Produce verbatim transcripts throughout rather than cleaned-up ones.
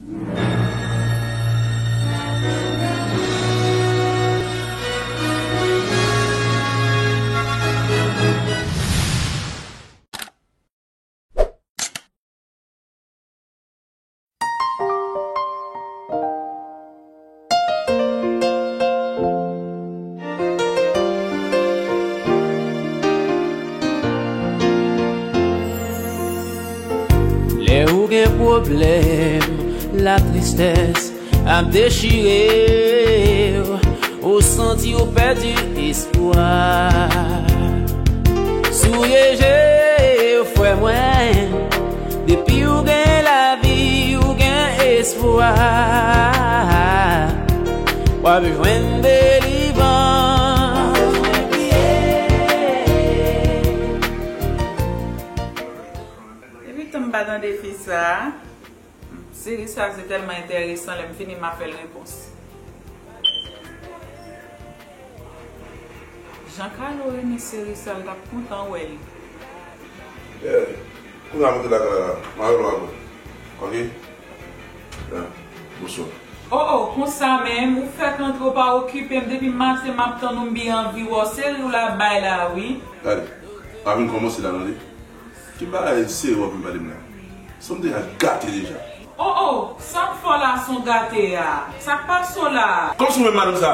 Lè ou gen pwoblèm, latristès ap dechire w, ou santi w pèdi espwa. Souye je w, frè mwen, depi w gen lavi, w gen espwa. W ap jwenn delivrans. Depi tan m pa tande fi sa, seri sa se tèlman enteresan, lè m fini m a fè l repons. Jan Carlo renmen seri sa, l t ap kontan wè l. Yeah. Kounye a monte lakay la, m a rele w apre. Ok? Yeah. Bonswa. Oh, oh, konsa menm, ou fèk antre, ou pa okipe m. Depi maten m ap tann ou, m byen anvi wè w. Seri w la bay la, wi. Gade, pa vin kòmanse la, tande. Ki bagay serye w ap vin pale m la? Sanm te gate deja. Oh, oh, sa m fè w la, son gate a. Sa k pase w la? Kòmsi w menm madanm sa?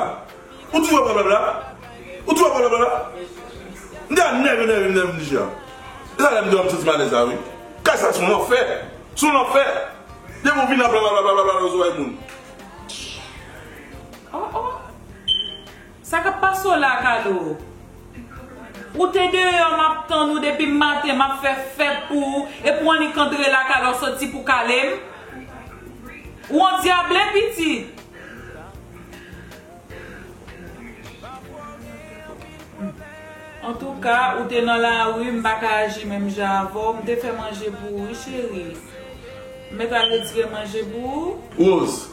Ou toujou ap blablabla? Ou toujou ap blablabla? M te ap nève, nève, nève m deja. E sa lè m di w m santi m alèz la, wi. Kay sa se yon lanfè. Se yon lanfè. Depi w vin ap blablabla, blablabla, blablabla sou moun. Oh, oh. Sa k ap pase w la, Carlo? Ou te deyò, m ap tann ou depi maten, m ap fè fèt pou ou, epi w annik antre lakay la, w soti pou kale m? Ou on dyable, pitit! Antouka, ou te nan lari, m pa ka aji menm jan avè w, m te fè manje pou ou, wi, cheri. M mèt al retire manje pou ou. Rose,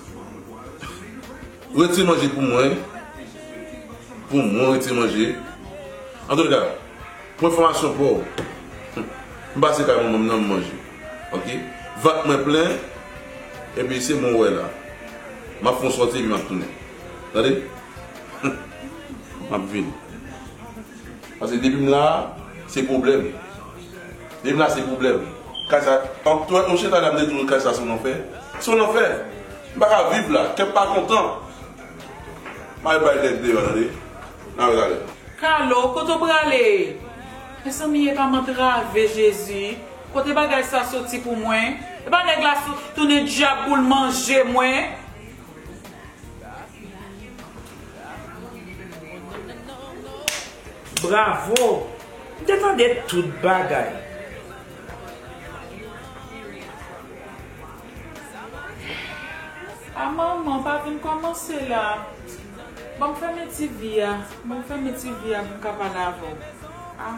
retire manje pou mwen. Pou mwen, retire manje. Antouka, pou enfòmasyon pa w, m pase kay manman m nan, m manje. Ok? Vant mwen plen, epi se mwen w wè la. M ap fè yon sòti, epi m ap tounen. Tande? M ap vini. Paske depi m la, se pwoblèm. Depi m la, se pwoblèm. Kay sa, an, an chita la, m te di w kay sa se yon lanfè. Se yon lanfè. M pa ka viv la. Kè m pa kontan. M al bay nèg deyò, tande. N a wè talè. Carlo, kote w prale? Mezanmi, epa m antrave, Jezi. Kote bagay sa soti pou mwen? Epa nèg la sou-, tounen dyab pou l manje mwen. Bravo! M te tande tout bagay. A manman, pa vin kòmanse la. Ban m fèmen ti vi a. Ban m fèmen ti vi a pou m ka pale avè w. A.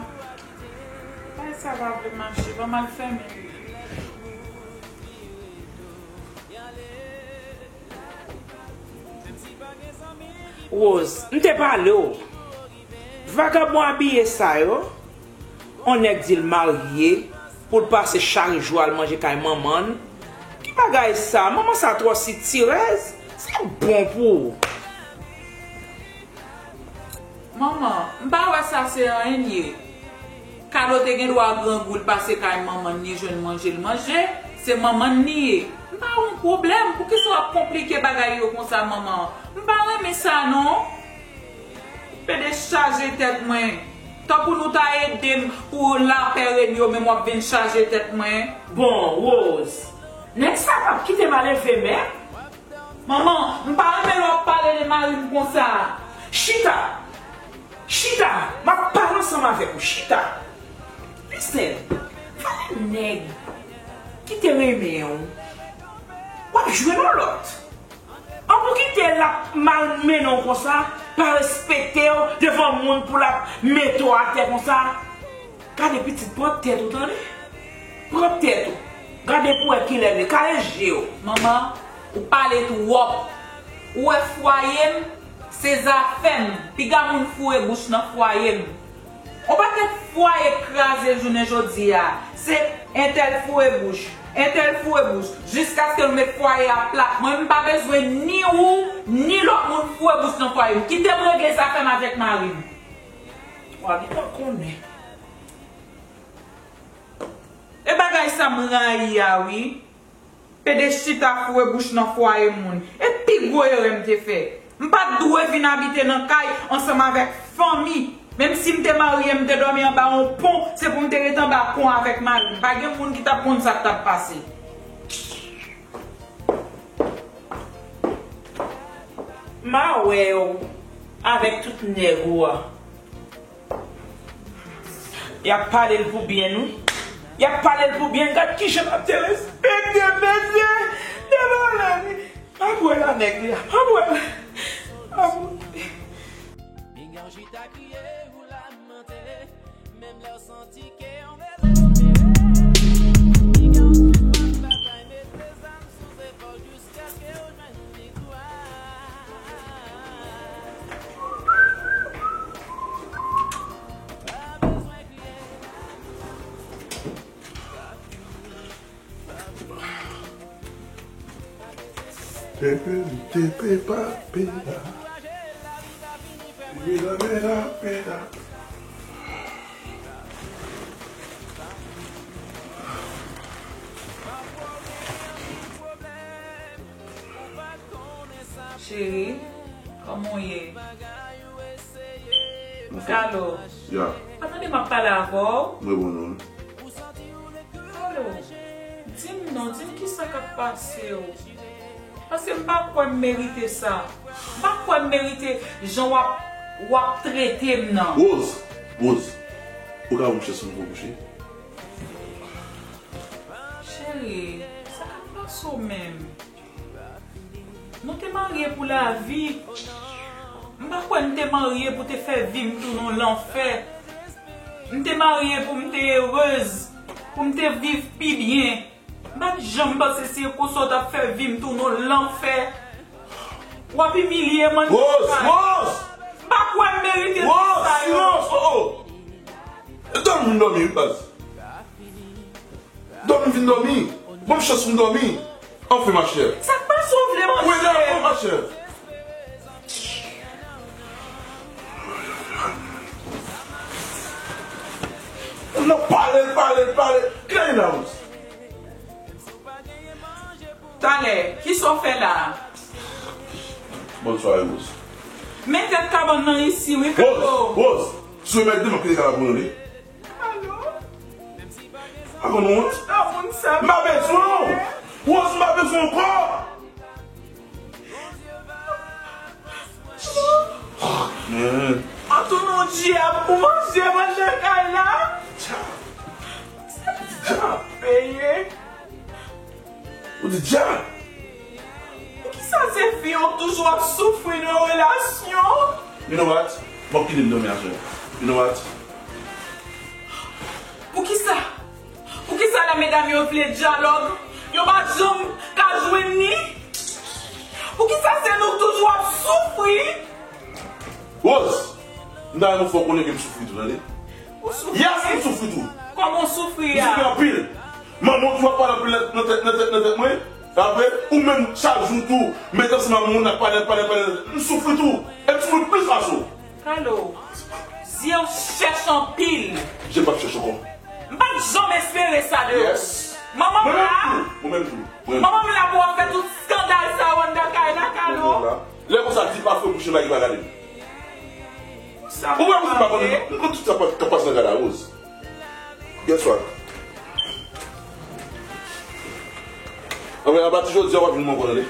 Bagay sa pa vle mache. Ban m al fèmen li. Rose, m te pale w. Vagabon abiye sa yo. On nèg di l marye pou l pase chak jou al manje kay manman l. Ki bagay sa? Manman sa twò sitirèz. Sa bon pou ou? Manman, m pa wè sa se anyen l ye. Carlo te gen dwa grangou, l pase kay manman l, li jwenn manje, l manje. Se manman l li ye. M pa wè yon pwoblèm. Poukisa w ap konplike bagay yo konsa, manman? M pa renmen sa, non. Pede chaje tèt mwen. Tankou nou ta ede m pou lapè rene yo, menm w ap vin chaje tèt mwen. Bon, Rose, nèg sa p ap kite m al leve men. Manman, m pa renmen lè w ap pale de mari m konsa. Chita! Chita! M ap pale ansanm avèk ou. Chita! Listen, valè nèg ki te renmen w, w ap jwenn yon lòt. An pou kite l ap malmennen w konsa, pa respekte w devan moun pou l ap mete w atè konsa. Gade pitit, pran tèt ou, tande? Pran tèt ou. Gade pou wè kilè l ye. Kale je w. Manman, ou pale twòp. Ou wè fwaye m, se zafè m. Piga moun foure bouch nan fwaye m. On pakèt fwaye kraze jounen jodi a. Se entèl foure bouch. Entèl foure bouch, jiskaske nou met fwaye a plat. Mwen, m pa bezwen ni ou, ni lòt moun foure bouch nan fwaye m. Kite m regle zafè m avèk mari m. W a gentan konnen. E bagay sa m rayi a, wi. Pede chita foure bouch nan fwaye moun. E pi gwo erè m te fè. M pa t dwe vin abite nan kay ansanm avèk fanmi. Menm si m te marye, m te dòmi anba yon pon, se pou m te ret anba pon avèk mari m. Pa gen moun ki t ap konn sa k t ap pase. M a wè w avèk tout nèg ou a. Y ap pale l pou byen, wi. Y ap pale l pou byen. Gad kijan l ap derespekte mesye. Devan lè li. M ap wè la nèg li a. M ap wè la. M ap wè. Piga w chita kriye ou lamante. Menm lè w santi ke yon bezwen w jere. Piga w sispann batay, mete zam sou zepòl jiskaske w jwenn viktwa. Pa bezwen kriye. Pepe, pepe, pa pena. Pena, pena, pena. Cheri, kòman w ye? Kalo, ya. Pa tande m ap pale avè w? Mwen bon non. Kalo, di m non, di m kisa k ap pase w. Paske m pa kwè m merite sa. M pa kwè m merite jan w ap, w ap trete m nan. Rose, Rose, ou ka ban m chans pou m kouche? Cheri, sa k ap pase w menm? Nou te marye pou lavi. M pa kwè n te marye pou te fè vi m tounen yon lanfè. M te marye pou m te erez, pou m te viv pi byen. M pa t janm panse se konsa w t ap fè vi m tounen yon lanfè. W ap imilye m anndan kay. Rose, Rose! M pa kwè m merite tout sa yo. Rose, silans! Oh, oh! Dòmi, m dòmi, wi, baz. Dòmi, vin dòmi. Ban m chans pou m dòmi. Anfen, ma chère. Sa k pase w vle, manzè? Wi, dakò, ma chère. Non, pale, pale, pale. Clean house. Talè, kisa w fè la a? Bonswa, Rose. Men tèt kabann nan isi, wi, Rose, Kalo. Rose, si w mèt demen, kite kabann nan, wi. Alo? Pa konn wont? Sa moun sa. M pa bezwen w! Rose, m pa bezwen w ankò! Man. An tou non dyab pou manje, manje kay la. Dyab. Dyab. Peye. Ou di dyab. Poukisa se fi yo toujou ap soufri nan relasyon? You know what? Bon, kite m dòmi aswè. You know what? Poukisa? Poukisa lè medam yo vle dyalòg, yo pa janm ka jwenn ni? Poukisa se nou toujou ap soufri? Rose, m ta renmen fè w konnen ke m soufri tou, tande. Ou soufri? Yes, m soufri tou. Kòman w soufri a? M soufri anpil. Manman w toujou ap pale anpil nan tèt, nan tèt, nan tèt mwen. Apre, ou menm, chak jou tou, m met ansanm ak moun, n ap pale, pale, pale. M soufri tou. E m soufri plis pase w. Kalo, zye w chèch anpil. Je p ap chèch ankò. M pa t janm espere sa de ou. Yes. Manman m la. Mwen menm tou. Mwen menm tou. Mwen menm tou. Manman m la pou w ap fè tout skandal sa yo anndan kay la, Kalo. Mwen menm la. Lè konsa, di pa fè bouch la ki pa gade m. Ou wè, m pa konnen, m konn tout sa k ap pase nan kay la, Rose. Guess what? Anben, apati jodi a, w ap jwenn mwen ankò, tande.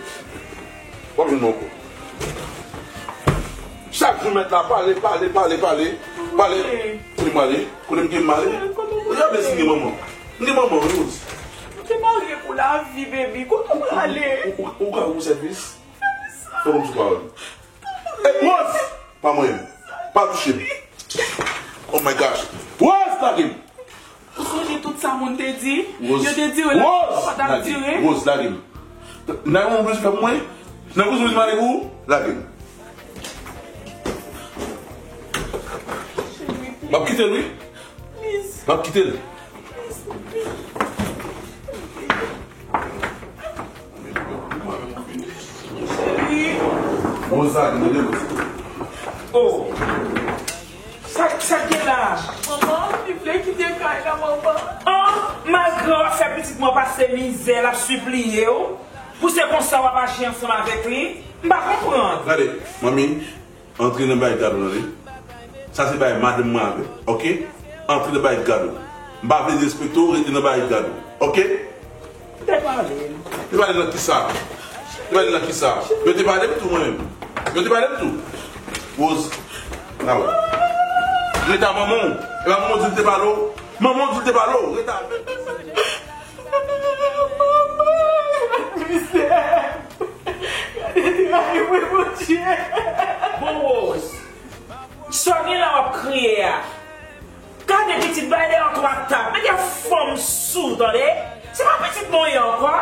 W ap jwenn mwen ankò. Chak jou mèt la pale, pale, pale, pale, pale. Kote m ale? Kote m gen m ale? Ou janbe si m gen manman. M gen manman, wi, Rose. Ou te marye pou lavi, baby. Kote w prale? Ou, ou, ou ka ban m sèvis? Fè kòmsi w pa wè m. Ey, Rose! Pa manyen m. Pa touche m. Oh my gosh. Rose, lage m. Ou sonje tout sa moun te di? Rose. Yo te di w la pa t ap dire. Rose, lage m. Nan yon bezwen fè pou mwen? Nan yon bezwen mare pou ou? Lage m. M ap kite l, wi. Please. M ap kite l. Please, please. Bon, sa, ki mande m? Oh. Sa, sa k gen la? Manman, li vle kite kay la, manman. Oh, malgre w ap fè pitit mwen pase mizè, l ap sipliye w, pou se konsa w ap aji ansanm avèk li? M pa konprann. Gade, manmi, antre nan bagay gad ou, tande? Sa se bagay madanm mwen avè, oke? Antre nan bagay gad ou. M pa vle derespekte w, rete nan bagay gad ou, oke? Te pale. Te pale nan kisa? Te pale nan kisa? Yo te pale m tou, mwen menm. Yo te pale m tou. Rose, la wè. Reta manman w. E pa manman w di l te pale w? Manman w di l te pale w? Reta. Manman, mizè. Gade tray mwen, Bondye. Bon, Rose, sa w gen la w ap kriye a? Gade pitit, bay de an twa tap. Men gen fanm sou, tande? Se pa pitit mwen ye ankò.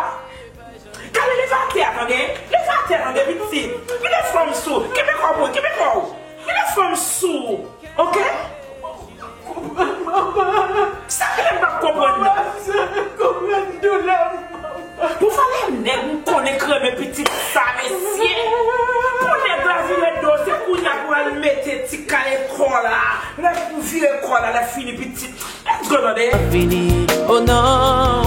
Gade, leve atè a, tande? Leve atè a, tande, pitit? Gade fanm sou. Kenbe kò w, kenbe kò w. Gade fanm sou. Oke? Konprann, manman. Sa ki lè m pa konprann nan? Manman, sa konprann doulè m, manman. Pou valè nèg m konnen k renmen pitit sa, mesye. Pou nèg la vire do, se kounye a pou al mete ti kay ekòl la. Lè pou vire kò la, lè fini pitit. Let's go, tande. Fini, oh non.